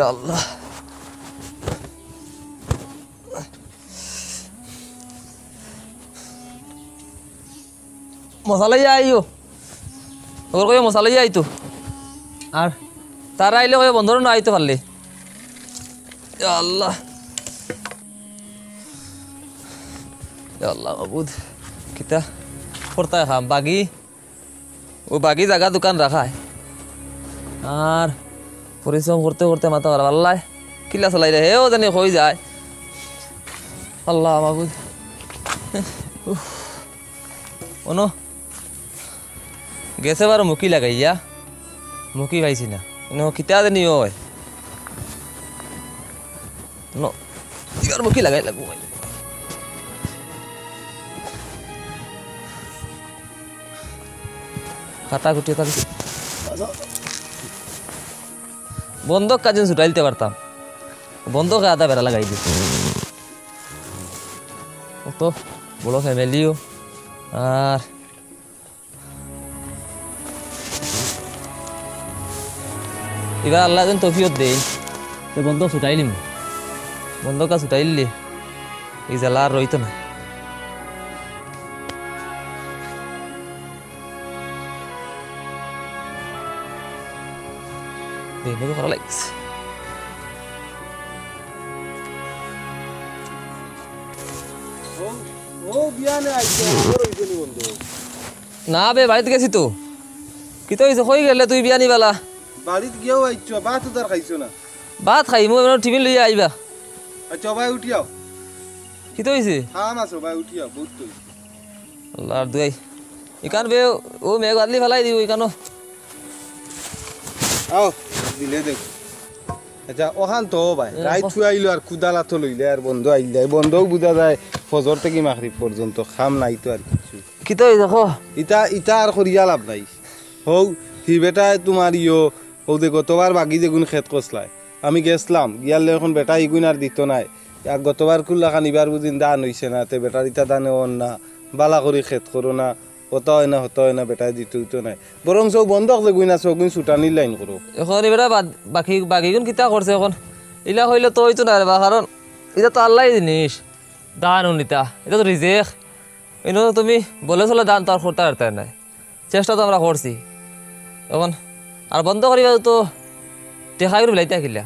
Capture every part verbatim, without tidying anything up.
ইয়া আল্লাহ। মশা লইয়া আইও। ওর কইও মশা লইয়া আইতো। আর তারা আইলে কইও বন্দর না আইতো পারলে। ইয়া আল্লাহ। ইয়া আল্লাহ মাবুদ। কিতা করতায় কাম? বাগি, ও বাগি জাগা দোকান রাখায়। আর পরিশ্রম করতে করতে মাথা খারাপ। আল্লাহ, কিলা চালাই রে? হেও জানি কই যায়। আল্লাহ মাবুদ। উফ। অনো গেছে বারো মুখি লাগাইয়া, মুখি পাইছি না। অনো কিতা জানি অয়। ন, এবার মুখি লাগাই লাগবো। কাটা কুটি এটা দিছে। বন্দক কাজিন ছুটাইলতে পারতাম। বন্দকে আধা বেড়া লাগাই দিছে। অত বড় ফ্যামিলিও। আর এবার আল্লাহ যেন তৌফিক দেই, তো বন্দক ছুটাইলিম। বন্দকটা ছুটাইলে এই জ্বালা আর রইতো না। দেই, মনে করা লাগছে। ও, ও বিয়ানে আইছে, খবর হইছে নি বন্ধু? না বে, বাড়িত গেছি তো। কিতা অইছে? কই গেলে তুই বিয়ানি বালা? বাড়িত গিয়াও আইছো, ভাত উদার খাইছো না? ভাত খাইমু, এবার টিফিন লইয়া আইবা। আচ্ছা, ভাই উঠিয়াও। কিতা অইছে? কাম আছে ভাই, উঠিয়াও, বহুত তো। আল্লাহর দুয়াই। ইকান বে, ও মেঘ বাদলি ফালাই দিও, ইকানো। আও, দিলে দেখ। আচ্ছা, ওখান তো ভাই, এ, রাইত ক- শুয়াইলো আর কুদালা তো লইলে আর বন্ধ আইলে, বন্ধও বুঝা যায় ফজর থেকে মাগরিব পর্যন্ত, কাম নাই তো আর কিছু। কিতা অইছে ক? ইতা, ইতা আর করিয়া লাভ নাই। হউ, হি বেটায় তোমার ইয়ো, হউ দে গতবার বাগি যেগুন খেত কষলায়। আমি গেছলাম, গিয়ালে এখন বেটা ইগুন আর দিত নায়। আর গতবার কুল্লা খান ইবার বুঝিন ধান অইছে না, তে বেটার ইতা ধানে অন না, বালা করি খেত করো না, হতা অয় না, হতা অয় না, বেটায় দিত অইতো নায়। বরং সব বন্ধক যেগুন আছে, ওগুন ছুটানির লাইন করো। এখন এবার বাদ-, বাকি, বাকিগুন কিতা করছে এখন? ইলা কইলে তো অইতো না রে বা, কারণ ইতা তো আল্লাহর জিনিস, ধান উনিতা, ইতা তো রিজেক। ইনো তুমি বলে চলে ধান তো আর করতে পারতে নায়। চেষ্টা তো আমরা করছি। এখন আর বন্ধ করিবা তো টেকা করে বিলাইতে কিলা?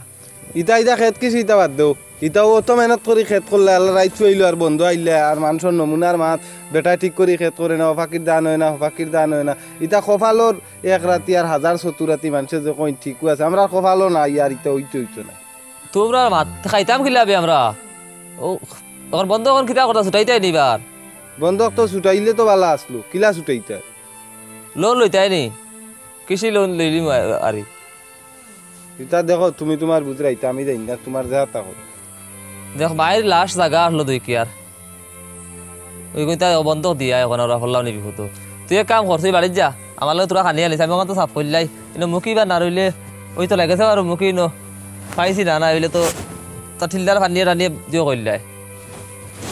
ইতা, ইতা খেত কিছু ইতা বাদ দেও। ইতাও অত মেহনত করি খেত করলে, আল্লাহ রাইত শুয়াইলো আর বন্ধ আইলে, আর মানুষর নমুনার মাত, বেটায় ঠিক করি খেত করে না, হপাকির ধান অয় না, হপাকির ধান অয় না। ইতা কপালর এক রাতি আর হাজার চতুরাতি মানুষে যে কইন ঠিকও আছে, আমরার কপালও না, ইয়ার ইতা অইতো অইতো না। তোমরা মাত খাইতাম কিলা বে আমরা? ও, এখন বন্ধ এখন কিতা কথা ছুটাইতায় নি বার? বন্ধক তো ছুটাইলে তো বালা আসলো, কিলা ছুটাইতায়? লোন লইতায় নি? কৃষি লোন লইলিমু আ-, আরি। ইতা দেখো, তুমি তোমার বুঝরাইতা, আমি জানি না, তোমার যা তা করো। দেখ, মাইর লাশ জাগা আসলো দুই কিয়ার। ওই কইতা বন্ধক দিয়া এখন ওরা ফল্লাও নিবি হতো। তুই এক কাম কর, তুই বাড়িত যা, আমার লগে তোরা খানি আনিস, আমি ওখান তো সাফ করলাই। ইনো মুখি বা না রইলে, ওই তো লাগেছে আর মুখি ইনো। পাইছি না, না অইলে তো তা ঠিলদার পানিয়ে টানিয়ে দিও কইলাই।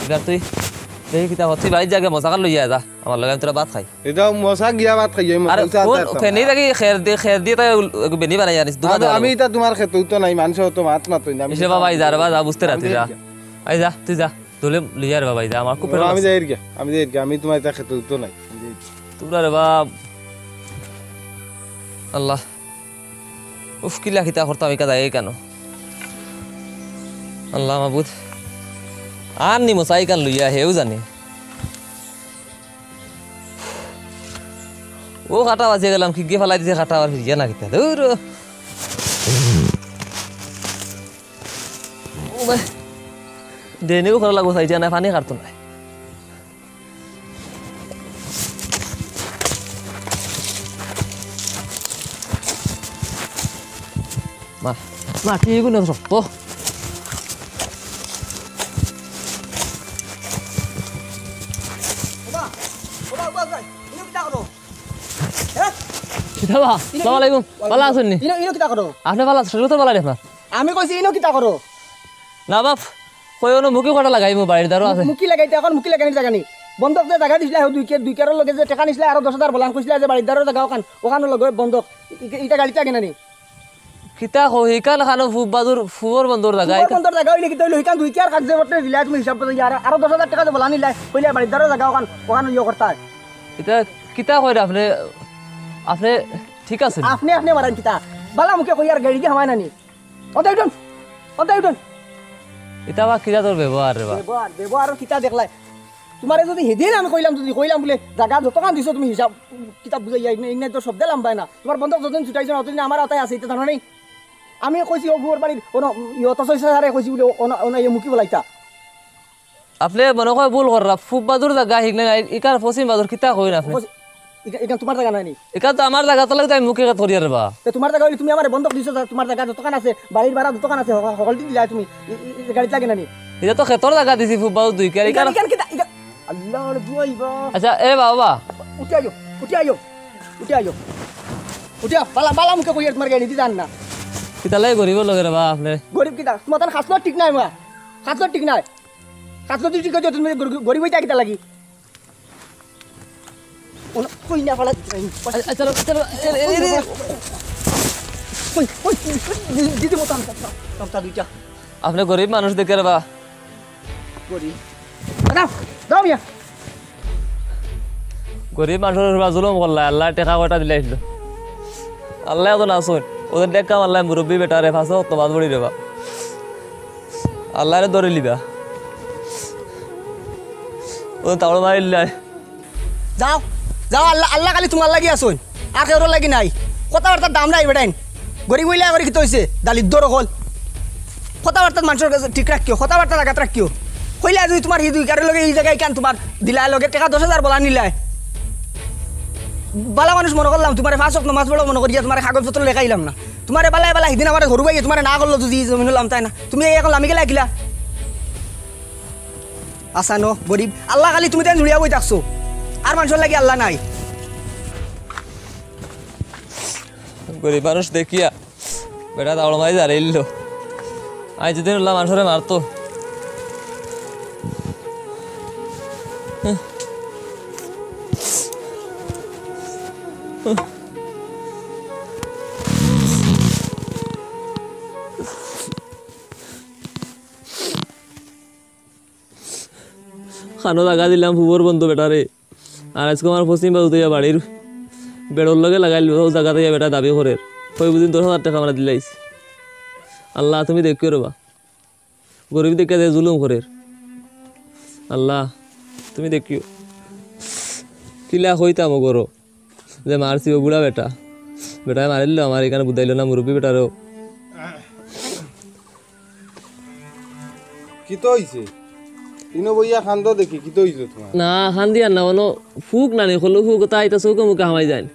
এবার তুই দেখি কিতা কর, তুই বাড়িত যা গিয়া মশা খান লইয়া যা, আমার লগে আমি তোরা ভাত খাই। এটা মশা গিয়া ভাত খাই, আমি আরে মশা কোন আনতে আসতাম। ফেনি থাকি খের দি, খের দি তাই উল-, বেনি বানাই আনিস, দুবা আমি, দাও। আমি এটা তোমার খেতে উঠতো নাই, মানুষে অত মাত মাতই না, আমি ইসে বাবা, এই যা রে বা, যা, বুঝতে আমি রাতি যা। যাই। আই যা, তুই যা। দলে লইয়া রে বাবা, এই যা, আমার খুব পেট ও, আমি লাগছে। যাই রে গিয়া, আমি যাই রে গিয়া, আমি তোমার এটা খেতে উঠতো নাই। তোমরা রে বাপ। আল্লাহ। উফ, কিলা কিতা করতাম, ইকা যায় কেন? আল্লাহ মাবুদ। আর নি মশাই কান লইয়া, হেউ জানে। ও কাটা বাজিয়া গেলাম, কি গিয়ে ফালাই দিছে কাটা, আর ফিরিয়া না কিতা। দূর। ও ভাই। ডেনিও করা লাগবো, চাইছে না, পানি কাটতো না। মা, মা, কি এগুলো শক্ত? ওবা, ওবা, ওবা, ওবা, ইনো কিতা করো? হ্যাঁ? কিতা বা? ইনো, আসসালামু আলাইকুম। ওয়ালাইকুম। ভালা আছইন নি? ইনো, ইনো কিতা করো? আপনে ভালা আছইন? শরীর তো ভালা দেখলাম। আমি কইছি, ইনো কিতা করো? না বাপ, কই অনো মুখি কটা লাগাইমু, বাড়ির দ্বারও আছে। মুখি লাগাইতে এখন মুখি লাগানির জাগা নি। বন্ধক যে জাগা দিছিলা, দুই কে-, দুই কেরর লগে যে টেকা নিছিলা, আরো দশ হাজার বলান কইছিলা যে বাড়ির দ্বারর জাগা ওখান, ওখানর লগে বন্ধক। ই-, ই-, ইটা গাড়িত লাগে না নি? কিতা কও, হিকান খানো ফুব বাদুর, ফুবর বন্দর জাগা, ফুবর হিকান বন্দর জাগা অইলে কিতা অইলো, হিকান দুই কিয়ার কাগজে পত্রে দিলা তুমি হিসাব মতো, আর আরো দশ হাজার টেকা যে বলা নিলাই, কইলা বাড়ির দ্বারও জাগা ওখান, ওখান ইয়ে করতা। ইতা কিতা কইরা আপনে, আপনে ঠিক আছে নি? আপনে, আপনে মারান কিতা? বালা মুখে কইয়ার গাড়ি দি হামায় না নি? অন্তাই উঠুন, অন্তাই উঠুন। ইতা বা কিতা তোর ব্যবহার রে বা? ব্যবহার, ব্যবহারও কিতা দেখলায়? তুমারে যুদি হিদিন আমি কইলাম, যুদি কইলাম বুলে, জাগা যতখান দিছো তুমি হিসাব, কিতা বুঝাইয়া, ইন্না, ইন্না তো শব্দে লাম্বায় না। তুমার বন্দক যতদিন ছুটাইছো না, অতদিন আমার আতায় আছে, ইতা জানো নি? আমি কইছি, ও ফুবর বাড়ির, অনো, ইয়ো, তসই সারে কইছি বুলে, অনো, অনো, ইয়ে মুখি বলাইতা। আপনে মনে কয় ভুল কররা, ফুব বাদুর জাগা হিক না, ইকার পশ্চিম বাদুর কিতা কইন আপনে? পশ্চিম, ইকা-, ইকান তুমার জাগা নায় নি? ইকান তো আমার জাগা, তার লাগি তো আমি মুখে খেত করিয়ার রে বা। তে তুমার জাগা অইলে তুমি আমারে বন্দক দিছো, যা, তুমার জাগা যতখান আছে, বাড়ির ভাড়া যতখান আছে, হকল, হকলটি দিলায় তুমি। ই, ই, ই গাড়িত লাগে না নি? ইতা তো খেতর জাগা দিছি ফুব বাদুর দুই কিয়ার, ইকান, ইকান, ইকান কিতা, ইকান, আল্লাহ, আরে দুয়াই বা। আচ্ছা, এ বাবা। উঠি আইও, উঠি আইও, উঠি আইও। উঠিয়া, বালা, বালা মুখে কইয়ার তুমার গাড়ি দি যান না। কিতা লাগি গরিবর লগে রে বা আপনে? গরিব কিতা? তুমার তান খাসলত ঠিক নাই মা। খাসলত ঠিক নাই। খাসলত ঠিক অইতে তুমি গরি-, গরিব অইতা কিতা লাগি? ওনা, কই না ফালা। আচ্ছা, চলো, চলো, এ, এ, এ, এ। কই, কই, দি-, দিদি মতো আমটা, আমটা দুইটা। আপনে গরিব মানুষ দেখে রে বা। গরিব। দাও, দাও মিয়া। গরিব মানুষর উপরে জুলুম করলা, আল্লায় টেকা কয়টা দিলাইছিল। আল্লায় তো না শুন, ওদের দেখা মারলায় মুরব্বি বেটারে, পাঁচ ওয়াক্ত নামাজ পড়ি রে বা। আল্লারে ধরি লিবা। ও তাওড় মারিলাই। যাও, যাও, আল্লাহ, আল্লাহ খালি তুমার লাগি আছইন, আর কেউর লাগি নাই। কথাবার্তার দাম নাই বেটাইন। গরিব অইলা করি কিতা অইছে? দালিদ্র অকল। কথাবার্তা মানষর গেছে ঠিক রাখিও, কথাবার্তা জাগাত রাখিও। কইলা যুদি তুমার হি দুই কিয়ারর লগে ই জাগায় ইকান তুমার দিলায় লগে টেকা দশ হাজার বলা নিলায়। বালা মানুষ মনো করলাম, তুমারে পাঁচ ওয়াক্ত নামাজ পড়ো মনো করিয়া তুমারে কাগজপত্র লেখাইলাম না। তুমারে বালায় বালা হিদিন আমারে ঘরু বাইয়ে তুমারে না করলো যুদি ই জমিনো লামতায় না। তুমি এই অখন লামি গেলায় কিলা? আচ্ছা ন, গরিব। আল্লাহ খালি তুমি তাইন জুড়িয়া বই থাকছো। আর মানষর লাগি আল্লাহ নাই। গরিব মানুষ দেখিয়া বেটা তাওড় মারি দাঁড়াইল। আইজ যেদিন উল্লা মানষরে মারতো। খানো জাগা দিলাম ফুবর বন্দো বেটারে। আর আইজকু আমার পশ্চিম বাজু দিয়া বাড়ির বেড়র লগে লাগাইল, অউ জাগাত আইয়া বেটা দাবি করের। কই বুঝিন দশ হাজার টেকা আমরা দিলাইছি। আল্লাহ, তুমি দেখিও রে বা। গরিব দেখিয়া যে জুলুম করের। আল্লাহ, তুমি দেখিও। কিলা কইতাম অগরে যে মারছি, অউ বুড়া বেটা। বেটায় মারিল আমার, ইখান বুঝাইল না মুরব্বি বেটারেও। কিতা অইছে? ইনো বইয়া কান্দো দেখি, কিতা অইছে তুমার? না, কান্দিয়ার না, অনো ফুক নানি, কলো ফুক, তা ইতা চউখে মুখে হামাই যাইন।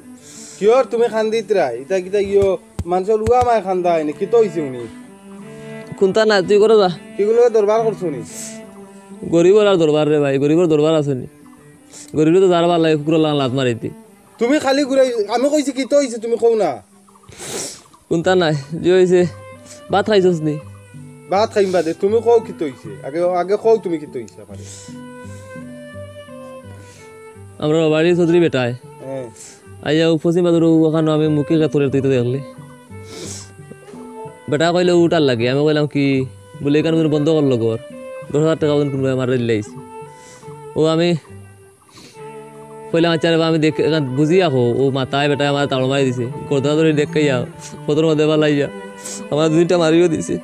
কিয়র তুমি কান্দিতরায়? ইতা কিতা ইয়ো মানষর উয়া মায় কান্দা অয়নি? কিতা অইছে উনি? কুন্তা না, তুই করো যা। কিগুলো দরবার করছো নি? গরিবর আর দরবার রে ভাই, গরিবর দরবার আছে নি? গরিবরে তো যার ভালা লাগে কুকুরর লাখান লাত মারিতে। তুমি খালি ঘুরাই, আমি কইছি কিতা অইছে তুমি কও না। কুন্তা নাই, যে অইছে, ভাত খাইছস নি? ভাত খাইম বাদে, তুমি কও কিতা অইছে? আগে, আগে কও তুমি কিতা অইছে আমারে। আমরার বাড়ির চৌধুরী বেটায়। হ্যাঁ। আইয়া অউ পশ্চিম বাজারো অখানো আমি মুখে খেত করিয়ার তুই তো দেখলি। বেটায় কইলো উঠার লাগি, আমি কইলাম কি, বুলে ইখান বন্ধ করলো ঘর। দশ হাজার টেকা বুলে কুনবায় আমারে দিলাইছে। অউ আমি কইলাম, "আচ্ছা রে বা, আমি দেখ-, ইখান বুঝিয়া কও।" অউ মাথায় বেটায় আমারে তাড় মারি দিছে। গর্দনা ধরি দেখাইয়া, ফদর মধ্যে ফালাইয়া, আমারে দুইটা মারিও দিছে।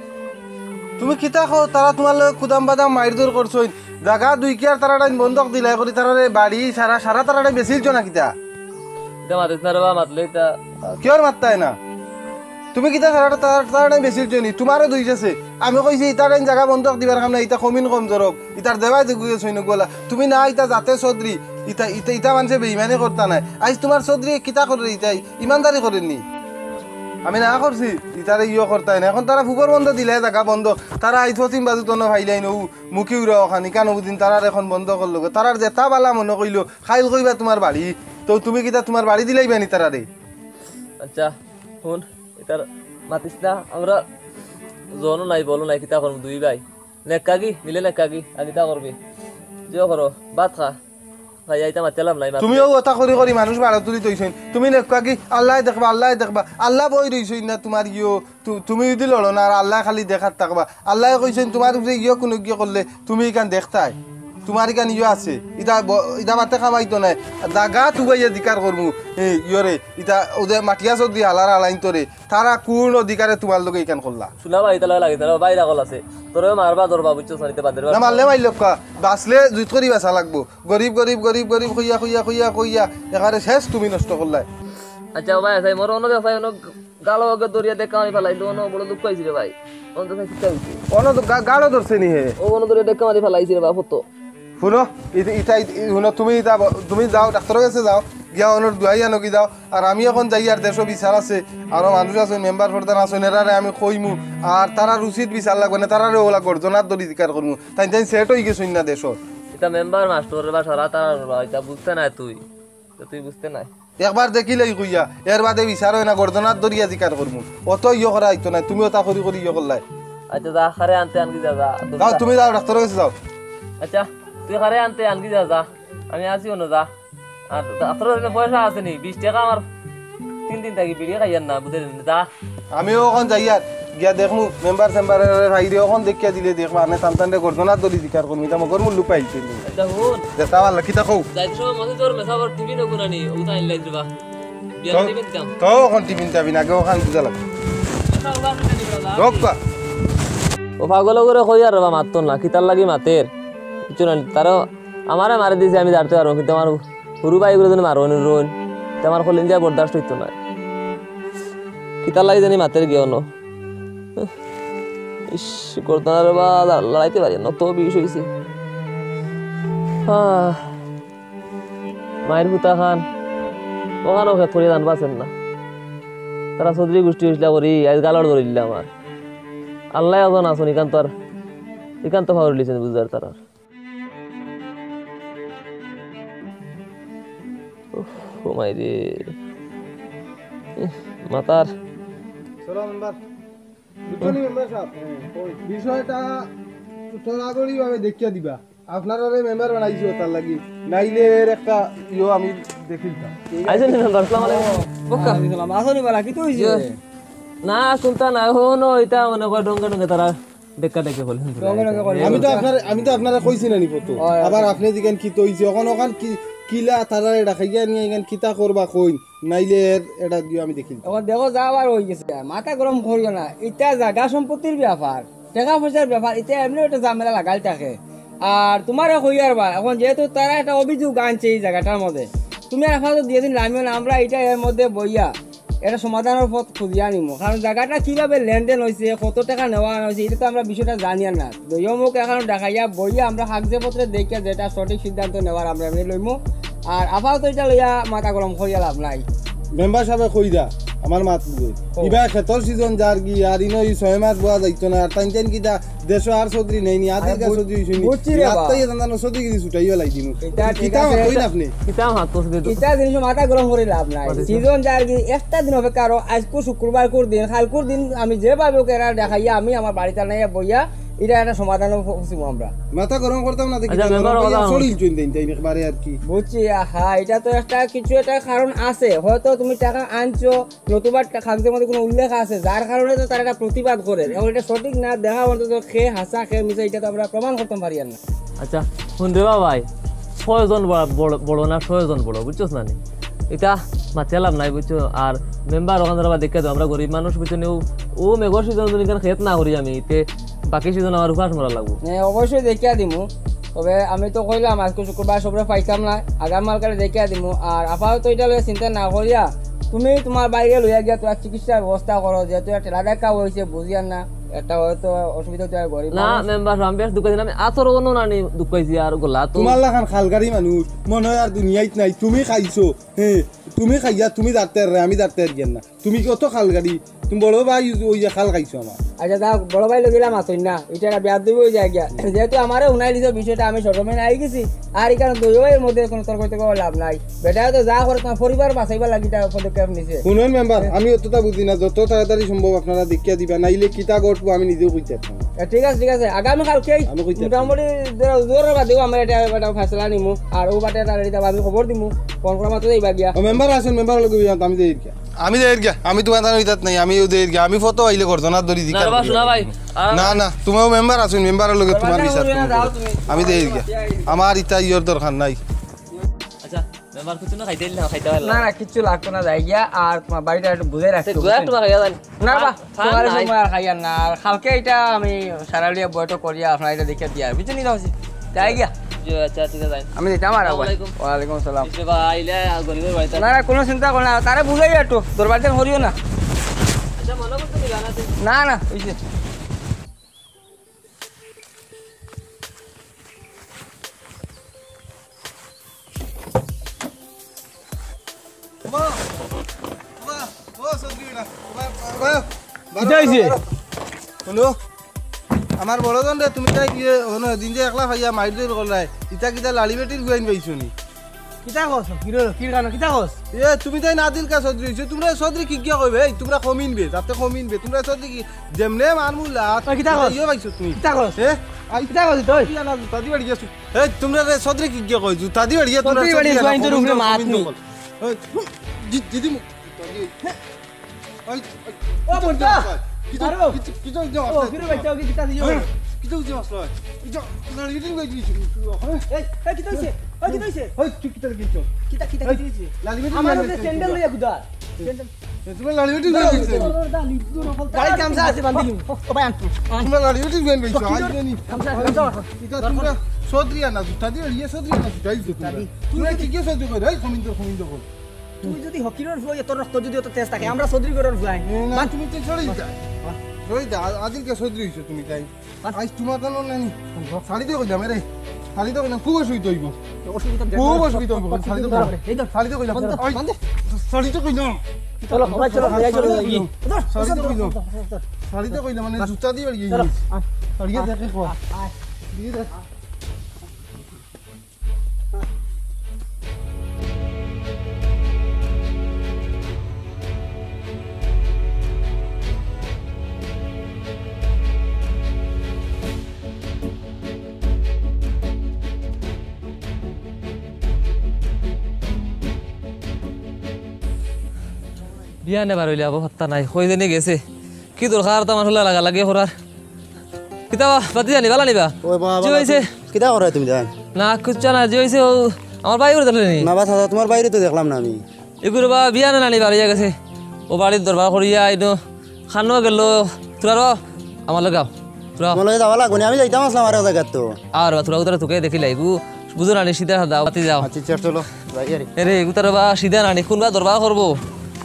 তুমি কিতা কও? তারা তুমার লগে কুদাম বাদাম মাইরধর করছইন। জাগা দুই কিয়ার তারারে বন্ধক দিলায় করি, তারারে বাড়ি সারা, সারা তারারে বেচিলছো না কিতা? ইতা মাতিস না রে বা, মাতলে ইতা। কিয়র মাততায় না? তুমি কিতা সারা তার, তারারে বেচিলছো নি? তুমারও দুষ আছে। আমি কইছি, ইতারে জাগা বন্ধক দিবার কাম নাই, ইতা কমিন কম ধরক। ইতার দেওয়াই যে গুয়ে সৈন্য গোলা। তুমি না, ইতা জাতে চৌধুরী, ইতা, ইতা, ইতা মানষে বেইমানি করতা নায়। আইজ তুমার চৌধুরী কিতা করের ইতায়? ইমানদারি করের নি? আমি না করছি, ইতারে ইয়ো করতায় না। অখন তারা ফুকর বন্ধ দিলায় জাগা বন্ধ। তারা আইজ পশ্চিম বাজু তনো ফাইলাইন, অউ মুখি উড়া অখান, ইখান অবদিন তারার অখন বন্ধ করলো গো। তারার যেতা বালা মনো কইলো, খাইল কইবা তুমার বাড়ি। তো তুমি কিতা তুমার বাড়ি দিলাইবা নি তারারে? আচ্ছা, হুন, ইতার মাতিস না, আমরা জনও নাই, বলও নাই, কিতা করমু দুই ভাই। নেক্কাগি, মিলে নেক্কাগি, আর কিতা করবি? যে করো, ভাত খা। ভাই, আইতা মাতিয়ালাম নাই, মাত তুমিও কথা করি করি মানুষ বাড়া তুলি তৈছইন। তুমি নেকুয়া কি আল্লায় দেখবা, আল্লায় দেখবা, আল্লাহ বই রইছইন না তোমার ইয়ো। তু-, তুমি যদি লড়ো না আর আল্লায় খালি দেখাত থাকবা। আল্লায় কইছইন তোমার উপরে ইয়ো কোনো ইয়ো করলে তুমি ইখান দেখতায়। তোমার ইখান ইয়ো আছে। ইটা ব-, ইটা মাতে খাবাইতো নায়। জাগা তুবাইয়া জিকার করমু। এই ইয়োরে, ইটা ওদের মাটিয়া চৌধুরী হালার আলাইন তোরে। তারা কোন অধিকারে তোমার লগে ইখান করলা? শুনা ভাই, ইতা লাগে, তারা বাইরা কল আছে। তোরে মারবা ধরবা, বুঝছো, সানিতে বাদের না মারলে মাইর লক্কা। বাঁচলে জুত করি বাঁচা লাগবো। গরিব, গরিব, গরিব, গরিব, কইয়া, কইয়া, কইয়া, কইয়া, এখানে শেষ তুমি নষ্ট করলায়। আচ্ছা, ও ভাই, আচ্ছা, মোর অন্য ব্যবসায় অন্য গালো ওকে দরিয়া দেখা আমি ফেলাইলো, অন্য বড় দুঃখ হয়েছিল ভাই। অন্য তো ভাই কিতা হইছে? অন্য তো গা-, গালো ধরছে নি হে? ও অন্য দরিয়া দেখা মারি ফেলাইছিল বাপ তো। শুনো, ইতা, ইতা, ইতা, শুনো, তুমি ইতা ব-, তুমি যাও, ডাক্তারর গেছে যাও, গিয়া অনর দুয়াই আনো কি যাও। আর আমি এখন যাই, আর দেশো বিচার আছে, আরো মানুষ আছে, মেম্বার প্রধান আছে, এরারে আমি কইমু। আর তারার উচিত বিচার লাগবে না, তারারে ওলা গর্দনার দড়ি জিকার করমু। তাইন তাইন সেট হই গেছইন না দেশো। ইতা মেম্বার মাস্টর বা সারা তারা বা ইতা বুঝতে নাই তুই, তো তুই বুঝতে নাই। একবার দেখিলেই কইয়া, এর বাদে বিচার হয় না, গর্দনার দড়িয়া জিকার করমু। অত ইয়ে করা হইতো না, তুমিও তা করি করি ইয়ে করলাই। আচ্ছা, যা, খারে আনতে আনকি যা, যা। যাও, তুমি যাও, ডাক্তারর গেছে যাও। আচ্ছা, তুই খারে আনতে আনকি যা, যা। আমি আছি অন্য, যা। আর ডাক্তারর কাছে পয়সা আছে নি? বিশ টাকা আমার তিন দিন থাকি বিড়ি খাইয়ার না, বুঝলি? যা। আমিও এখন যাই আর গিয়া দেখমু, মেম্বার চেম্বারর ভাইরে এখন দেখিয়া দিলে দেখবা, আনে টান টান রে গর্দনার দড়ি জিকার করমু, ইতা মগর মুল্লুক পাইছে। আচ্ছা, হুন। যেতা ভালা, কিতা কও? যাইতে সময় মনে তোর মেসাবর টিফিন ওগুন আনি, ওগুন আনলাই দিবা। বিয়ার তো, টিফিন দিতাম। তো এখন টিফিন যাবি না, আগে ওখান বুঝা লাগবে। মেসা ওগুন আনতে দিবা, যা। রোক পা। ও পাগল করে কই আর বাবা মাততো না, কিতার লাগি মাতের? কিছু না, তারও আমারে মারি দিছে, আমি জানতে পারবো, কিন্তু আমার হুরু ভাই এগুলো যদি মারো, রইন, তো আমার কলিঞ্জা বরদাস্ত হইতো না। কিতার লাগি জানি মাতের গিয়ে অনো। ইস, করতাম রে বা, লড়াইতে পারি না, তো বিষ হইছে। আহ, মায়ের পুতা খান, ওখানেও খেত করিয়া ধান বাঁচেন না। তারা চৌধুরী গোষ্ঠী হইসলা করি, আজ গালর ধরিলা আমার। আল্লাহ এখন আছুন, ইখান তো আর, ইখান তো ফাউল দিছেন বুঝার তারা। উফ, ও মাই রে। উফ, মাতার। চলো মেম্বার। বুঝছো নি মেম্বার সাহেব? বিষয়টা তড়াগড়ি ভাবে দেখিয়া দিবা। আপনারারে মেম্বার বানাইছি ওটার লাগি। নাইলে এর একটা ইয়ো আমি দেখিলতাম। আইছেন নি মেম্বার? আসসালামু আলাইকুম। বক্কা। ওয়ালাইকুম সালাম। আসো নি বালা, কিতা হইছে? না, শুনতা না, হো, নো, এটা মনে কয় ডঙ্গে ডঙ্গে তারা ডেক্কা ডেক্কা কইল, হুম। ডঙ্গে ডঙ্গে কইল। আমি তো আপনার, আমি তো আপনারে কইছি না নি কত। হয়, হয়। আবার আপনে দিকেন কিতা হইছে, ওখান, ওখান কি, কিলা তারা এটা খাইয়া নিয়া এখান কিতা করবা কইন, নাইলে এর এটা দিও আমি দেখি। এখন দেখো যা আবার হই গেছে, মাথা গরম করিও না, এটা জাগা সম্পত্তির ব্যাপার, টাকা পয়সার ব্যাপার, এটা এমনি একটা ঝামেলা লাগাইল থাকে। আর তোমারে কইয়ার বা, এখন যেহেতু তারা একটা অভিযোগ আনছে এই জাগাটার মধ্যে, তুমি আর আপাতত দিয়ে দিন লামিও না, আমরা এটা এর মধ্যে বইয়া একটা সমাধানের পথ খুঁজিয়া নিমু। কারণ জাগাটা কিভাবে লেনদেন হইছে, কত টাকা নেওয়া আনা হইছে, এটা তো আমরা বিষয়টা জানিয়ার না। তো ইয়মুক এখন দেখাইয়া বইয়া আমরা কাগজে পত্রে দেখিয়া যেটা সঠিক সিদ্ধান্ত নেওয়ার আমরা এমনি লইমু। আর আপাতত এটা লইয়া মাথা গরম করিয়া লাভ নাই। মেম্বার সাহেবে কইরা আমার মাত বুঝে। ও। ইবা খেতর সিজন যার গি, আর ইনো ই ছয় মাস বওয়া যাইতো না, আর তাইন তাইন কিতা দেশো আর চৌধুরী নেই নি, আদির আরে গা বুঝ-, চৌধুরী হইছইন নি। বুঝছি রে বা। রাত্তাই এদান চৌধুরী গিরি ছুটাইও লাই দিমু। এটা ঠিক কিতা আছে, মাতইন এটা আপনি? কিতা মাততো আছে দে তো। ইটা জিনিস মাথা গরম করি লাভ নাই। মাতইন তো। সিজন যার গি, একটা দিন অপেক্ষা করো, আজকু শুক্রবার কুর দিন, কালকুর দিন আমি যেভাবে ওকে এরা দেখাইয়া, আমি আমার বাড়িত নাই বইয়া, এটা একটা সমাধান খুঁজিমু আমরা। মাথা গরম করতাম না, দেখি আচ্ছা, মেম্বার বইয়া কথা শরীর চুন দেন, তাই একবারে আর কি। বুঝছি, আহা, এটা তো একটা কিছু একটা কারণ আছে। হয়তো তুমি টাকা আনছো, নতুবা একটা কাগজের মধ্যে কোনো উল্লেখ আছে, যার কারণে তো তারা এটা প্রতিবাদ করে। এখন এটা সঠিক না দেখা অন্তত কে হাছা, কে মিছা, এটা তো আমরা প্রমাণ করতাম পারি আর না। আচ্ছা, হুন রে বা ভাই, ছয়জন বড়, বড়, বড় না, ছয়জন বড়, বুঝছস না নি? এটা মাতিয়া লাভ নাই, বুঝছো? আর মেম্বার ওখান ধরে আবার দেখে দাও, আমরা গরিব মানুষ, বুঝছো নি? ও, ও মেঘর সিজন যদি এখানে খেত না করি আমি, তে বাকি সিজন আমার উপাস মরা লাগবো। হ্যাঁ, অবশ্যই দেখিয়া দিমু। তবে আমি তো কইলাম, আজকে শুক্রবার সবরে পাইতাম না, আগামী কালকে দেখিয়া দিমু। আর আপাতত এটা লইয়া চিন্তা না করিয়া, তুমি তোমার বাইরে লইয়া গিয়া তোমার চিকিৎসার ব্যবস্থা করো, যেহেতু একটা ঠেলা দেখা হয়েছে, বুঝিয়ার না, একটা হয়তো অসুবিধা হতে পারে, গরিব না, মানুষ। মেম্বার সাহেব, আমি বেশ দুঃখ পাইছি, আমি আতর কোনো না নি দুঃখ পাইছি আর গোলা তো। তোমার লাখান খালগাড়ি মানুষ, মনে হয় আর দুনিয়াত নাই, তুমি খাইছো, হ্যাঁ, তুমি খাইয়া, তুমি জানতে পারবে, আমি জানতে পারি না, তুমি কত খালগাড়ি, তুমি বড় ভাই ওই যে খাল খাইছো আমার। আচ্ছা, যাও, বড় ভাই লগিলা মাতইন না, ইটা একটা বেয়াদবি অই যায় গিয়া। যেহেতু আমারে হুনাই দিছো বিষয়টা, আমি শরমে আই গেছি। আর ইখান দুইও ভাইর মধ্যে কোনো তর্ক তর্ক করি লাভ নাই। বেটায় তো যা করে তোমার পরিবার বাঁচাইবার লাগি তা পদক্ষেপ নিছে। হুনইন মেম্বার, আমি অতটা বুঝি না, যত তাড়াতাড়ি সম্ভব আপনারা দেখিয়া দিবা, নাইলে কিতা ঘটবো আমি নিজেও বুঝতে পারতাম না। এ, ঠিক আছে, ঠিক আছে, আগামী কালকেই আমি কইতে পারতাম। মোটামুটি জোর বাদেও আমরা এটা একটা ফয়সালা নিমু, আর ও বাটে তার এটা আমি খবর দিমু, কোন কোন মাত্র যাইবা গিয়া। ও মেম্বার আছইন, মেম্বার লগে আমি যাই গিয়া। আমি যাই গিয়া, আমি তোমার তার ইতাত নাই, আমি যাই গিয়া, আমি ফটো আইলে করতো না ধরি না দিকে। রে বা, শোনা ভাই, আর না, না, তুমিও মেম্বার আছইন, মেম্বারর লগে তোমার বিচার তুমি করো। আমি যাই গিয়া, আমার ইতা ইয়র দরকার নাই। আচ্ছা, মেম্বার কিছু না খাইতে দিলে খাইতে পারলাম। না, না, কিচ্ছু লাগতো না, যাই গিয়া, আর তোমার বাড়িটা একটু বুঝাই রাখতে হবে, বুঝাই বুঝছো নি? তোমার খাইয়া জানি। না, না, বা, তোমার সময় আর খাইয়ার না, আর কালকে এটা আমি সারালিয়া বৈঠক করিয়া আপনার এটা দেখিয়া দিয়া, বুঝছো নি? যাই গিয়া। জি, আচ্ছা, ঠিক আছে, যাই। আমি দিতাম আর আসসালামু আলাইকুম। ওয়ালাইকুম আসসালাম। ইসরে বা আইলে আর গরিবের বাড়িতে। না, না, কোনো চিন্তা করো না, তারে বুঝাই একটু, দরবার দেন করিও না। আচ্ছা, মনে করতে দিবা না তো। না, না, ওই যে। কিতা অইছে? হুনো, আমার বড় জন রে, তুমি তাই কি, হুনো, দিন যে একলা খাইয়া মাইর দইর করলায়, ইতা কিতা লালি বেটির গুয়াইন পাইছো নি? কিতা কস? কির, কির কানো, কিতা কস? এ, তুমি তাই না দিল কা চৌধুরী অইছো, তোমরা চৌধুরী কিগিয়ে কইবে, এই, তোমরা কমিন বে, যাতে কমিন বে, তোমরা চৌধুরী কি, যেমনে মারমু লাত, ওই, কিতা কস? ইয়ে পাইছো তুমি। কিতা কস? এ? আই, কিতা কস তুই? তুই আনা জুতা দি বাড়ি গেছো। এই, তোমরা রে চৌধুরী কিগিয়ে কই, জুতা দি বাড়ি গেছো, তোমরা চৌধুরী বাড়ি চৌধুরী আনা, জুয়াইন তোর কমিন উপরে দখল, মাত কমিন নি। দখল। এই, দি-, দিদি মু-, জুতা দি। ওই, ওই, ও, কিতা বুঝছো? কিতা, কিতা, মারো। কিতা, কিতা, কিতা ও, মারছো? কিরে ভাই, চাও কি কিতা দিও? হ্যাঁ? কিতা, কিতা মারছো? এই যে, লাল মিটিং হয়ে গেছে। হ্যাঁ? এই, এই, কিতা অইছে? এই, কিতা অইছে? ওই, তুই কিতা দেখছো? কিতা, কিতা, এই, কিতা অইছে? লাল মিটিং আমার হয়ে উপরে গেছে। স্যান্ডেল লইয়া গুদা। স্যান্ডেল। এ, তোমার লাল মিটিং হয়ে গেছে। গাড়ির গামছা আছে, বান্ধিলিমু। ও, ও, ভাই, আন। তোমার লাল মিটিং হয়ে গেছে। আজ জানি। গামছা, গামছা। এটা তোমরা চৌধুরী আনা জুতা দি বাড়ি গেছো, চৌধুরী আনা জুতা দি বাড়ি গেছো। তোমরা কি গিয়ে চৌধুরী করে? এই, কমিন দখল, কমিন দখল। তুই যদি হকিরর ফুয়া, তোর রক্ত যদি অত তেজ থাকে, আমরা চৌধুরী ঘরর ফুয়া। এ, না, বাদ। তুমি তো চলে যা। চলে যা, আ-, আদিলকে চৌধুরী হইছো তুমি তাই। বাদ। আজ তোমার জন্য নাই। শাড়িতে কইলাম, এরে। শাড়িতে কইলাম, খুব অসুবিধা হইব। অসুবিধা খুব অসুবিধা হইব, শাড়িতে কইলাম। এই ধর। শাড়িতে কইলাম। বাদ দে, ওই, বাদ দে। শাড়িতে কইলাম। চলো, সবাই চলো, সবাই চলো, শাড়িতে নাকি? কইলাম। ধর, শাড়িতে ধর, কইলাম। ধর, ধর, ধর। শাড়িতে কইলাম, মানে বাদ। জুতা দিয়ে বাড়ি চলো, গেছি। আয়। শাড়িতে আয়। দেখে কো। আয়, আয়। দিয়ে দেখ। বিয়ানে বার অইলে আবো পাত্তা নাই, কই জানি গেছে। কি দরকার তা মানুষ লাগালাগি করার। কিতা বা, বাতি জানি, বালা নিবা? ওই বাবা, কি বালা হইছে? আছো? কিতা করো তুমি জান? না, কিচ্ছু না, যে হইছে ও আমার ভাই করে দিলে নি। না বা, চাচা, তোমার বাইরে তো দেখলাম না আমি। এগুলো বা বিয়ানে নানি বাড়িয়া গেছে। ও বাড়ির দরবার করিয়া আইনো, খানো গেল, তোরারও আমার লগে আও। তোরা আমার লগে যাওয়া লাগবো না, আমি যাইতাম আসলাম আর এক জায়গার তো। আর বা, তোরা উতারে তোকে দেখি লাইবু, বুঝো না নি, সিধা সাদা, বাতি যাও। আচ্ছা, চল, চলো, যাই আরে। এরে, উতারে বা সিধা নানি, কোন বা দরবার করবো?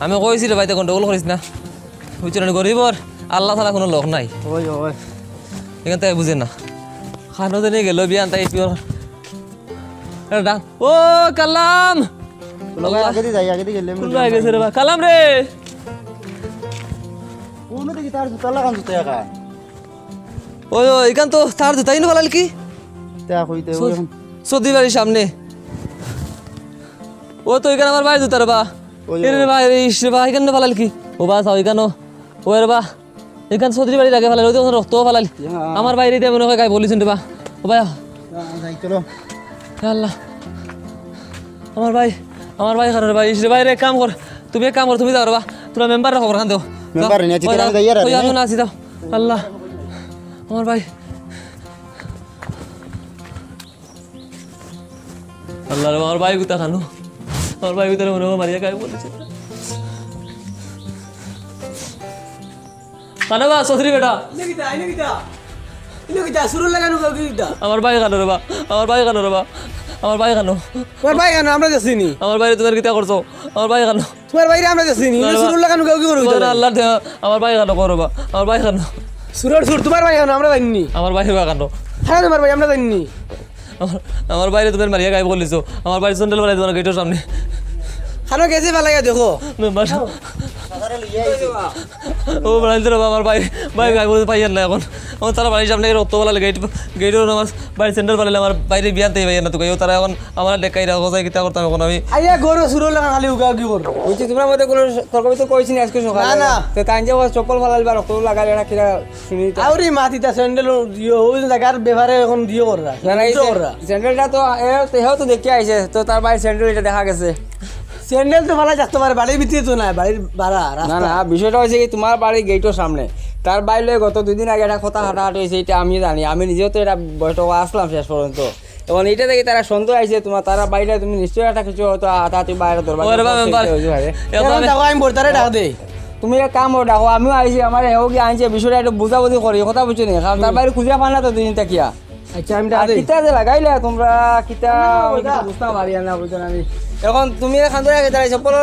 আমি কইছি রে ভাই, তো গন্ডগোল করিস না। বুঝছো না, গরিবর আল্লাহ তাআলা কোনো লোক নাই। ওই, ওই। এখান থেকে বুঝে না। খানো জানি গেল বিয়ান, তাই পিওর। এটা ডাক। ও কালাম! কোন ভাই আগে দি যাই, আগে দি গেলে কোন ভাই গেছে রে বা? কালাম রে! কোন দিকে তার জুতা লাগান জুতা একা? ওই, ওই, এখান তো তার জুতা ইনো ফালাইল কি? তা কইতে ওই সৌ-, এখন। সৌদি বাড়ির সামনে। ও তো এখানে আমার ভাই জুতা রে বা। ওই, এরে ওই। ভাই, ইস রে বা, এখানে ফালাইল কি? ও বা, চাও এখানে। ও রে বা। এখান চৌধুরী বাড়ির আগে ফালাইল, ওই দেখো রক্ত ফালাইল। ইয়া। আমার ভাইরে দিয়া মনে হয় গায়ে বলিছেন রে বা। ও ভাই। যা, যাই, চলো। ইয়া আল্লাহ। আমার ভাই, আমার ভাই কানো রে ভাই, ইস রে ভাই রে, এক কাম কর। তুমি এক কাম কর, তুমি যাও রে বা। তোরা মেম্বাররে খবর খান দেও। মেম্বার যাও। রে নিয়ে ওই চিঠি যাও। আমি যাই আর ওই রে। আমি না আছি, যাও। আল্লাহ। আমার ভাই। আল্লাহ রে, আমার ভাই গুতা কানো। আমার ভাই গুতারে মনে হয় মারিয়া গায়ে বলিছে। কানো বা, চৌধুরী বেটা। ইনো কিতা, ইনো কিতা? ইনো কিতা? সুরুর লাগানো গেল কিতা? আমার ভাই কানো রে বা, আমার ভাই কানো রে বা, আমার ভাই কানো। তোমার ভাই কানো, আমরা দেখছি নি। আমার ভাইরে তুমি কিতা করছো? আমার ভাই কানো। তোমার ভাইরে আমরা দেখছি নি। না, ইনো না। সুরুর লাগানো গেল কি করবি তোমার তাহলে? আল্লাহর দেয়া, আমার ভাই কানো করো বা, আমার ভাই কানো। সুরর সুর, তোমার ভাই কানো, আমরা জানি নি। আমার ভাই বা কানো। হ্যাঁ, তোমার ভাই, আমরা জানি নি। আমার, আমার ভাইরে তুমি মারিয়া গায়েব করিলিছো। আমার ভাইর স্যান্ডেল ফালাই তোমার গেটর সামনে। কানো গেছে ফালাইয়া দেখো। Member sub. ও বাড়াইতে রে বাবা, আমার ভাই, ভাই, ভাই, বলতে পাইয়ার না এখন। এখন তারা বাড়ির সামনে রক্ত বলা গেট, গেটও আমার ভাই স্যান্ডেল ফালাইলে আমার বাইরে বিয়ানতে পাইয়ার না তো। তারা এখন আমার ডেকাইরা কোথায় কিতা করতাম এখন আমি? আইয়া গরু সুরো লাগা খালি উগা উগি করো। বুঝছি, তোমরা মধ্যে কোনো তর্ক বিতর্ক হয়েছে না আজকে সকালে? না, না। তো তাই যে ও চপ্পল ফালাইল বা রক্ত লাগাইল, এটা কিরা শুনি তো। আউরি মাতিতা স্যান্ডেল ইয়ে ওই জায়গার ব্যাপারে এখন দিয়ে কররা। না, না, এই উল্টো স্যান-, কররা। স্যান্ডেলটা তো এ, তো হেও তো দেখে আইছে, তো তার ভাই স্যান্ডেল এটা দেখা গেছে। স্যান্ডেল তো ফালাই থাকতে পারে, বাড়ির ভিতরে তো নাই, বাড়ির বাড়া, না, রাস্তা। না, বিষয়টা হয়েছে কি, তোমার বাড়ির গেটর সামনে তার ভাই লয়ে গত দুই দিন আগে একটা কথা হাঁটাহাঁটি হয়েছে, এটা আমি জানি, আমি নিজেও তো এটা বৈঠকে আসলাম শেষ পর্যন্ত। এবং এটা দেখি তারা সন্দেহ আইছে তোমার, তারা বাইরে তুমি নিশ্চয়ই একটা কিছু হয়তো হাতাহাতি বাইরে দরবার ওরে বাবা, করছে, মেম্বার। এটা হয়েছে ভাই। এ এখন বাবা। দেখো, আমি বর্তারে ডাক দেই। তুমি এক কাম করো, ডাকো, আমিও আইছি, আমার এও কি আনছে, বিষয়টা একটু বুঝাবুঝি করি, কথা বুঝছো নি? কারণ তার বাইরে খুঁজে পান না তো দুই দিন তাকিয়া। আচ্ছা, আমি আর ডাক দেই। কিতা যে লাগাইলে তোমরা, কিতা না, আমি ওটা কিছু বুঝতে পারি না, বুঝছো না আমি। এখন তুমি এখান থেকে দাঁড়াইছো, বলো।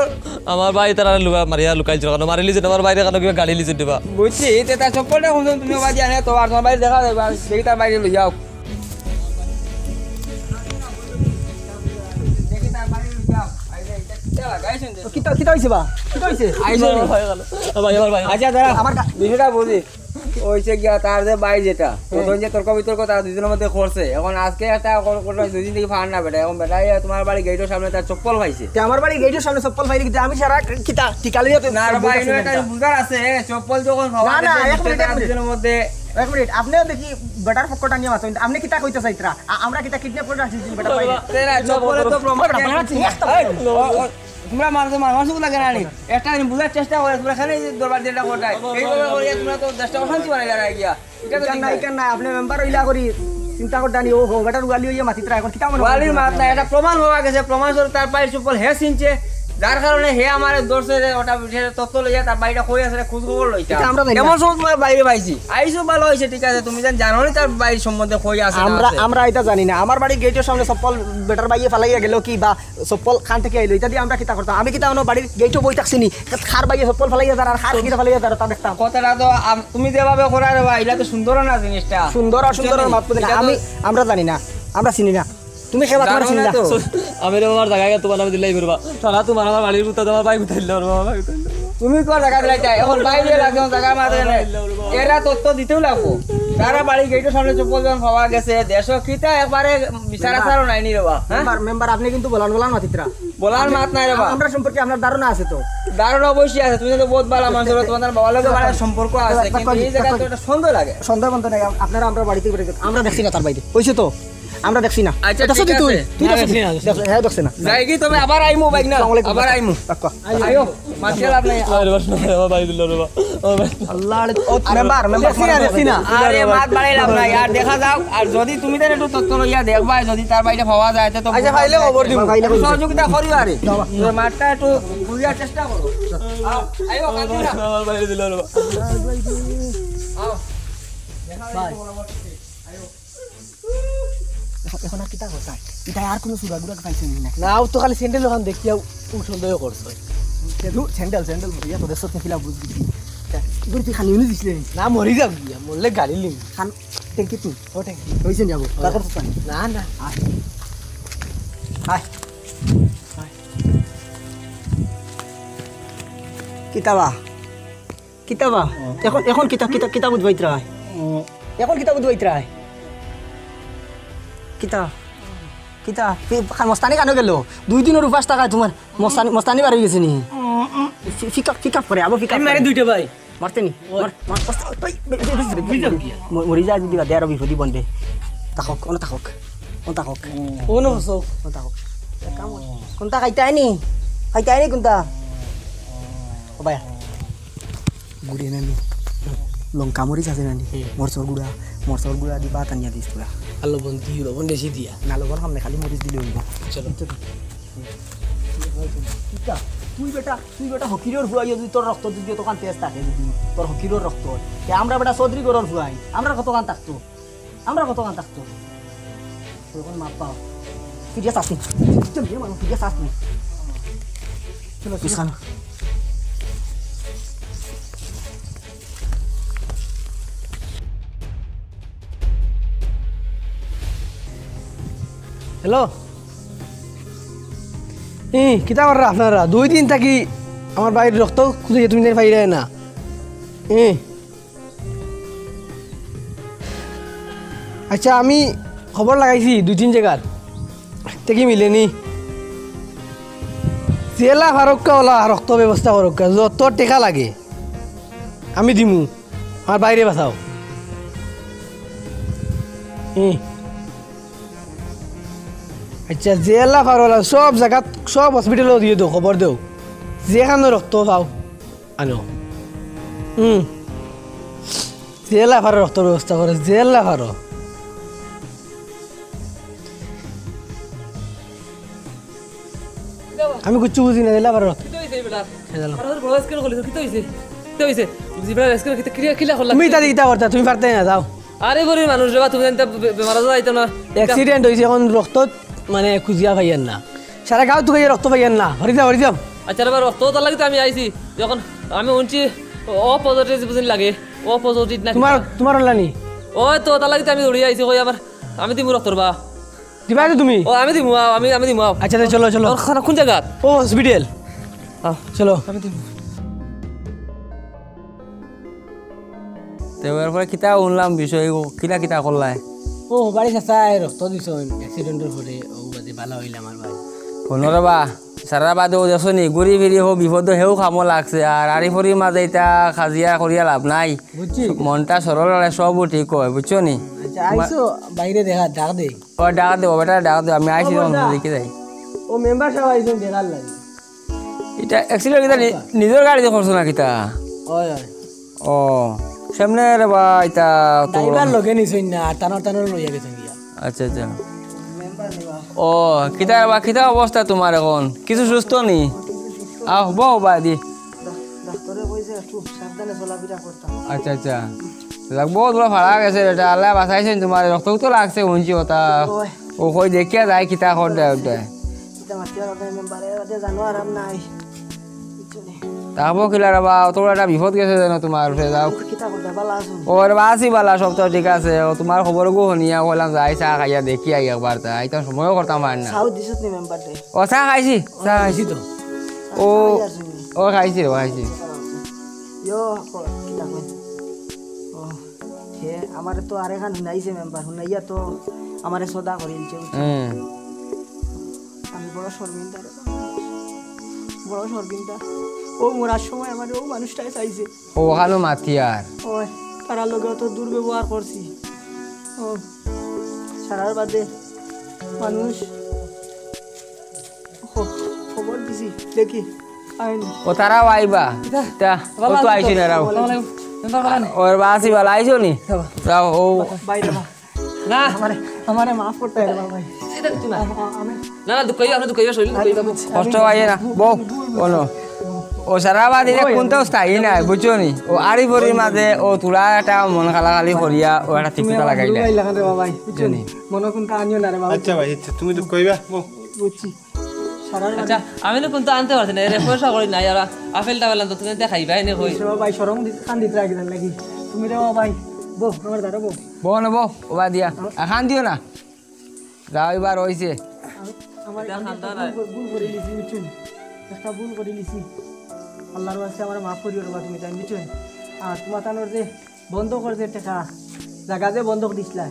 আমার ভাই তারা লুকা মারিয়া লুকাইছিল কেন? মারিলি যে তোমার বাইরে কেন কিবা গাড়ি লিজে দিবা? বুঝছি, তে তার চপ্পলটা কোন তুমি বাজি আনে তো, আর তোমার বাইরে দেখা যাবে, আর দেখি তার বাইরে লই যাও। দেখি তার বাইরে লই যাও। এই যে, এটা কিতা লাগাইছেন যে? কিতা, কিতা হইছে বা? কিতা হইছে? আইসো নি? ভাই, ভাই, ভাই, ভাই। আচ্ছা, দাঁড়া। আমার কা- বিষয়টা বুঝি। ওইছে গিয়া তার যে ভাই যেটা, হুম। প্রথম যে তর্ক বিতর্ক তারা দুইজনের মধ্যে করছে, এখন আজকে একটা কর-, করলো, দুই দিন থেকে ফার না বেটা, এখন বেটা ইয়া তোমার বাড়ি গেটের সামনে তার চপ্পল পাইছে। তে আমার বাড়ি গেটের সামনে চপ্পল পাইলে কিন্তু আমি সারা কিতা টিকা লইয়া তো না রে ভাই, বইতাছি এটা না। বুঝার আছে, চপ্পল যখন পাওয়া না, না, গেছে, এক মিনিট, এক তারা মিনিট। দুইজনের মধ্যে এক মিনিট, আপনিও দেখি বেটার পক্ষটা নিয়ে মাতইন, আপনি কিতা কইতা চাইতরা? আ-, আমরা কিতা কিডন্যাপ করে রাখছি বেটার বাইরে? তেরা চপ্পলে তো প্রমাণ বেটা, আছে। বেটা, চিনি একটা এই, ও, ও, তোমরা মানুষ, মানুষ লাগে না নি? একটা জিনিস বুঝার চেষ্টা করে, তোমরা এখানে এই যে দরবার দিয়ে এটা কোথায়? এইভাবে করিয়া তোমরা তো দেশটা অশান্তি বানাই দাঁড়ায় গিয়া। এটা তো ইকান ঠিক না, নাই। ইকান না, আপনি মেম্বার হইলা করি চিন্তা করতে আনি, ও হো, বেটার উয়ালি হইয়া মাতিতরা, এখন কিতা মনে ওয়ালির মাত নাই, এটা প্রমাণ হওয়া গেছে, প্রমাণ স্বরূপ তার পায়ের চপ্পল হে চিনছে, যার কারণে হে আমার ধরছে রে, ওটা সে তথ্য লইয়া তার বাড়িটা কই আছে রে, খোঁজ খবর লইতা। এটা আমরা জানি না। এমন সময় তোমার বাইরে পাইছি, আইসো ভালো হইছে, ঠিক আছে, তুমি জান জানো নি তার বাড়ির সম্বন্ধে কই আছে না আমরা, আছে? আমরা এটা জানি না। আমার বাড়ি গেটের সামনে চপ্পল বেটার বাইয়ে ফালাইয়া গেল কি বা চপ্পল খান থেকে আইলো, ইটা দিয়ে আমরা কিতা করতাম? আমি কিতা অনো বাড়ির গেটও বই থাকছি নি? খার বাইয়ে চপ্পল ফালাইয়া যার আর খার কিতা ফালাইয়া যার তা দেখতাম। কথাটা তো আম-, তুমি যেভাবে করা রে ভাই, এটা তো সুন্দর না জিনিসটা। সুন্দর আর সুন্দর আর মাত বুঝি না। এটা তো আমি, আমরা জানি না, আমরা চিনি না। তুমি খেবা তোমার জানো চিনি না না। তো। আমি রে বাবার জায়গায় তোমার নামে দিলাই করবা। সারা তোমার আমার বাড়ির কুত্তা তোমার ভাই কুত্তা দিলে বাবা, ভাই কুত্তা দিলে। তুমি কোন জায়গা দিলাই চাই? এখন বাইরে লাগবে জায়গা মাঝে এনে। এরা তথ্য দিতেও লাগবো। তারা বাড়ি গেটের সামনে চপ্পল যখন পাওয়া গেছে, দেশো কিতা একবারে বিচার আচারও নাইনি রে বা, হ্যাঁ? মেম্বার, মেম্বার, আপনি কিন্তু বলান বলান মাতিতরা। বলার মাত নাই রে বা। আমরা সম্পর্কে আপনার ধারণা আছে তো? ধারণা অবশ্যই আছে, তুমি তো বহুত ভালো মানুষ, তোমার বাবার লগে ভালো সম্পর্ক আছে, কিন্তু এই জায়গায় তো একটা সন্দেহ লাগে। সন্দেহ বলতে নাই, আপনারা আমরা বাড়িতে বেরোতে, আমরা দেখছি না তার বাইরে, হইছে তো? আমরা দেখছি না। আচ্ছা, এটা ঠিক সত্যি তুই, আছে। তুই না, দেখছিস? দেখছি না, দেখছি না। দেখ-, হ্যাঁ, দেখছি না। যাই কি, তবে আবার আইমু বাইক না, আসসালামু আলাইকুম। আবার আইমু। রাখো। আইও, মাসে লাভ নাই। আরে বাস না, আমার ভাই দিল রে বা। আমার ভাই। আল্লাহ, আরে, ও, মেম্বার, মেম্বার, দেখছি না, দেখছি না। আরে, মাত বাড়াই লাভ নাই। আর দেখা যাও, আর যদি তুমি তার একটু তথ্য লইয়া দেখবায়, যদি তার বাইরে পাওয়া যায়, তো আচ্ছা, পাইলে খবর দিব। পাইলে খবর দিব। সহযোগিতা করিও আরে। যাও, যাও। তো মাতটা একটু বুঝার চেষ্টা করো। আও, আইও, কালকে না। আমার ভাই দিল রে বা। আও। দেখা যাবে ভাই। পরবর্তী। আইও। এখন, এখন আর কিতা কথা? ইটা আর কোনো চুরা গুড়া পাইছে নি না? না, ও তো খালি স্যান্ডেল ওখান দেখিয়া ও সন্দেহ করছে। স্যান্ডেল, স্যান্ডেল, স্যান্ডেল, ইয়া তো দেখছো তো কিলা বুঝ দিছি। তা, বুড়ি তুই খানি উনি দিছিলে নি? না, মরি যাও গিয়া, মরলে গালি লিম। খান, ট্যাঙ্কি তুই। ও ট্যাঙ্কি। হইছে নি আবু? ও। তারপর তো পানি। না, না। আয়। আয়। আয়। কিতাবা? কিতা বা? ও। এখন, এখন কিতা, কিতা, কিতা বুঝবাইতরা? ও। এখন কিতা বুঝবাইতরা? কিতা? কিতা? ফি-, খা-, মস্তানি কানো গেল? দুই দিনর উপাস থাকায় তোমার মস্তানি, মস্তানি বার হয়ে গেছে নি? ও, ও। ফি-, ফিকা, ফিকা করে, আবার ফিকা আমি মারি করে। দুইটা ভাই। মারতে নি? ও। মার, মার, মার, ওই, বে-, বে-, বে-, বে-, মরি যাও গিয়া। ম-, মরি যায় যদি বাদে আরো বিপদই বনবে। থাকক, কোন থাকক? কোন থাকক? ও না, বসো। কোন থাকক? এক কাম কর। কোনটা খাইতে আইনি? খাইতে আইনি কোনটা? ও ভাই। গুড়ি নানি, লঙ্কা মরিচ আছে নানি? হুম। মরচর গুড়া, মরচর গুড়া দি ভাত আনিয়া দিস তোরা। আর লবণ দিও, লবণ বেশি দিয়া। না, লবণ কম না, খালি মরিচ দিলে হইব। চলো। বুঝছো তো? কিতা? তুই বেটা, তুই বেটা হকিরর ফুয়া, যদি তোর রক্ত যদি অতখান তেজ থাকে, যদি তোর হকিরর রক্ত হয়, তে আমরা বেটা চৌধুরী ঘরর ফুয়াই, আমরা কতখান থাকতো? আমরা কতখান থাকতো? এখন মাপ পাও। ফিরিয়া চাস নি। চল, ইয়ে মানু, ফিরিয়া চাস নি। চলো, চলো। বিছানা। হ্যালো। ই, কিতা কররা আপনারা? দুই দিন থাকি আমার ভাইর রক্ত খুঁজিয়া তুমি তাইন পাইরায় না। এ। আচ্ছা, আমি খবর লাগাইছি দুই তিন জাগাত, দেখি মিলেনি। যেলা পারউক্কা অলা রক্ত ব্যবস্থা করউক্কা, যত টেকা লাগে আমি দিমু, আমার ভাইরে বাঁচাও। হুম। আচ্ছা, যেলা পারো অলা সব জাগাত, সব হসপিটালো দিয়া দেও, খবর দেও, যেখানো রক্ত পাও আনো। হুম। যেলা পারো রক্ত ব্যবস্থা করো, যেলা পারো। আমি কিচ্ছু বুঝি না, যেলা পারো রক্ত। কিতা অইছে বেটা? সে গেল। আরে, বড় স্ক্রিন খুলিস, কিতা অইছে? কিতা অইছে? বুঝি বেটা, স্ক্রিন কিতা ক্লিয়ার, ক্লিয়ার করলা? তুমি তাতে কিতা করতা? তুমি পারতায় না, যাও। আরে গরিব মানুষ রে বা, তুমি জানতে বে-, বেমার আজার আইতো না। অ্যাক্সিডেন্ট অইছে, এখন রক্ত মানে খুঁজিয়া পাইয়ার না। সারা গাঁও তুকাইয়া রক্ত পাইয়ার না। হরি যাও, হরি যাও। আচ্ছা রে বা, রক্ত তার লাগি তো আমি আইছি। যখন আমি হুনছি ও পজিটিভ বুঝিন লাগে, ও পজিটিভ না তোমার, কিতা? তোমার অলা নি? ও তো তার লাগি তো আমি দৌড়িয়া আইছি, কই আমার, আমি দিমু রক্ত রে বা। দিবা তো তুমি? ও, আমি দিমু, আও, আমি, আমি দিমু, আও। আচ্ছা, তে চলো, চলো। ওর খানা কোন জাগাত? ও, হসপিটাল। আও। চলো। আমি দিমু। তে এরপরে কিতা হুনলাম বিষয়, ও কিলা কিতা করলায়? ও, বাড়ি চাচায় রক্ত দিছইন, অ্যাক্সিডেন্টর পরে, ও বাদে ভালা অইল আমার ভাই। হুনো রে বা, সারা বাদে ও দেখছো নি, ঘুরি ফিরি হো বিপদ হেউ কামো লাগছে, আর আরি ফরির মাঝে ইতা কাজিয়া করিয়া লাভ নাই। বুঝছি। মনটা সরল হলে সবও ঠিক হয়, বুঝছো নি? আচ্ছা, আইছো, বাইরে দেখা, ডাক দে। ও ডাক দে, ও বেটা ডাক দে, আমি আইছি ও তখন বড়দা। দেখি যাই। ও মেম্বার সাব আইছইন দেখার লাগি। ইটা অ্যাক্সিডেন্ট কিতা নি-, আচ্ছা। নিজর গাড়িদি করছো না কিতা? অয়, অয়। ও, সামনে রে বা, ইতা তো ড্রাইভার লগে নিছইন না, আর টানোর টানোর লইয়া গেছইন গিয়া। আচ্ছা, আচ্ছা। মেম্বার রে বা। ও, কিতা রে বা, কিতা অবস্থা তোমার এখন? কিছু সুস্থ নি? আহ, বও বা দি। ডাক-, ডাক্তারে কইছে একটু সাবধানে চলাফেরা করতাম। আচ্ছা, আচ্ছা। যাক, বহুত বড় ফাড়া গেছে বেটা, আল্লায় বাঁচাইছইন তোমার, রক্ত তো লাগছে হুনছি কথা। ওই। ও কই দেখিয়া যাই কিতা কর দেয় ওটায়। কিতা মাতিয়ার ওটায় মেম্বারে, ওটায় জানো আরাম নাই। বুঝছো নি? তাকবো কিলা রে বা, অত বড় একটা বিপদ গেছে যেন তোমার উপরে, যাও। কিতা করতে, ভালা আছো নি? ও রে বা, আছি ভালা, সব তো ঠিক আছে। ও তোমার খবর গো হুনিয়া কইলাম যাই চা খাইয়া দেখি আই একবার, তাই তো সময়ও করতাম পারি না। চাও দিছত নি মেম্বার রে? ও চা খাইছি, চা খাইছি তো। ও, খাইয়া আছো নি? ও খাইছি রে, খাইছি। ইয়ো, ক-, কিতা কই? ও, হে, আমারে তো আরেকখান হুনাইছে মেম্বার, হুনাইয়া তো আমারে সদা করিলছে, বুঝছো? হুম। আমি বড় শর্মিন্দা রে, বড় শর্মিন্দা। ও মরার সময় আমারে ও মানুষটায় চাইছে। ও, ওখানো মাতিয়ার। ওই, তারার লগে অত দুর্ব্যবহার করছি। ও, সারার বাদে মানুষ খ-, খবর দিছি, দেখি, আইনি। ও, তারাও আইবা। ইতা, তা, ও তো আইছি না, রাও। আসসালামু আলাইকুম। মেম্বার ভালা নি? ওর বাসি ভালা আইছো নি? যাও। যাও, ও। বাইরে বা। না। আমারে, আমারে মাফ করতে হবে, ভাই। সেটা কিছু না। আ-, আ-, আমি না, না, দুঃখ হইও, আপনি দুঃখ হইও, শরীর দুঃখ হইও। আমি, বউ, বলো। ও সারা বাদ ইটা ওই। কোনটাও স্থায়ী নাই, বুঝছো নি? ও আরি ফরির মাঝে ও তোরা একটা মন খালাখালি করিয়া ও একটা তুমি টিকটা আমার লাগাইলে। দুর্বল লাগান রে বাবা, বুঝছো নি? জানি। মনে কোনটা আনিও না রে বাবা। আচ্ছা ভাই, আচ্ছা, তুমি তো কইবা, বউ। বুঝছি। সারা আচ্ছা, আমি না কোনটা আনতে পারছি না, এর পয়সা করি নাই, আর আপেল টাপেল আনতো, তুমি দেখাইবা, এনে কই? রে বাবা, ভাই, শরম দি-, কান দিতে রাখি দেন নাকি? তুমি রে বাবা, ভাই, বউ, আমার দাঁড়া বউ। বউ না বউ, ও বাদ দিয়া। আর কান দিও না। যাও, এবার হইছে। আমি, আমার এটা আমি একটা খান্দা ভুল নাই। কর-, ভুল করি লিছি, বুঝছো নি? একটা ভুল করি লিছি। আল্লাহর ওয়াস্তে আমারে মাফ করিও রে বা তুমি, তাই বুঝছো নি? আর তোমার তানোর যে বন্ধকর যে টেকা, জাগা যে বন্ধক দিছলা,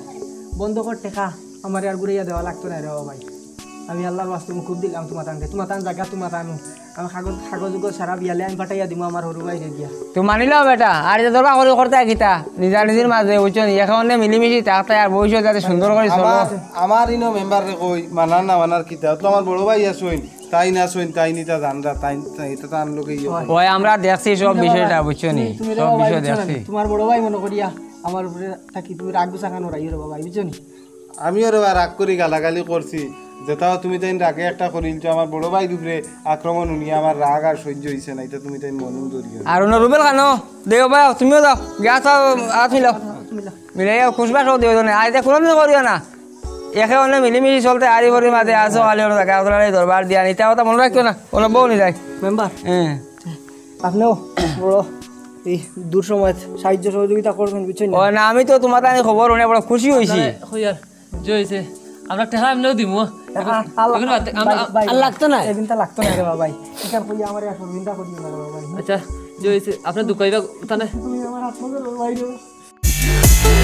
বন্ধকর টেকা আমারে আর ঘুরাইয়া দেওয়া লাগতো না রে বা ভাই। আমি আল্লাহর ওয়াস্তে মুকুব দিলাম তোমার তানরে, তোমার তান জাগা তোমার তানু। আমি কাগজ, কাগজ উগজ সারা বিয়ালে আমি পাঠাইয়া দিমু আমার হরু ভাইরে গিয়া। তো মানিলাও বেটা, আর যে দরবার করি করতে কিতা? নিজা নিজের মাঝে, বুঝছো নি? এখন মিলিমিশি থাকতে আর ভবিষ্যৎ যাতে সুন্দর করি চলো। আমার, আমার ইনো মেম্বার রে কই, মানার না মানার কিতা? তো আমার বড় ভাই আছইন, তাইন আছইন, তাইন ইতা জানরা, তাইন, তাইন ইতা তান লগে ইয়ে হয়। ওই আমরা দেখছি সব তুমি রে বিষয়টা, বাবা, বুঝছো নি? তুমি, তুমি রে সব বাবা, বিষয় বুঝছো না দেখছি। নি? তোমার বড় ভাই মনে করিয়া আমার উপরে থাকি তুমি রাগ গুছা খান ওরাই রে বাবা, বুঝছো নি? আমিও রে বা রাগ করি গালাগালি করছি, যেটাও তুমি তাইন রাগে একটা করিলছো, আমার বড় ভাইর উপরে আক্রমণ হুনিয়া আমার রাগ আর সহ্য হইছে না, ইটা তুমি তাইন মনেও ধরিও না। আর অন্য রুবেল খানো, দেও বা, তুমিও যাও, গিয়া তো আত মিলাও। তুমি যাও। মিলাইয়া খুশবাস হোক দেও জনে, আজ দেখ কোনোদিন করিও না। একে অন্য মিলিমিশি চলতে আরি ফরি মাঝে আসো, খালি অন্য জায়গা, আপনারা এই দরবার দিয়া নিতে, ওটা মনে রাখিও না, অন্য বউ নি যায়। মেম্বার। হ্যাঁ। আপনিও বড় এই দূর সময় সাহায্য সহযোগিতা করবেন, বুঝছেন না? ও না, আমি তো তোমার তানি খবর হুনে বড় খুশি হইছি। আপনারা কই আর যে হইছে, আমরা টেকা এমনিও দিমু। আ-, আ-, আল্লাহ, এখন বাদ দে, আমরা, ভাই, ভাই, আর লাগতো না। এই দিনটা লাগতো না রে বাবা, ভাই। এটা কই আমার এখন চিন্তা করি না রে বাবা, ভাই। আচ্ছা, যে হইছে, আপনি দুঃখ পাইবা, তাহলে তুমি আমার হাত ধরো, ভাই রে।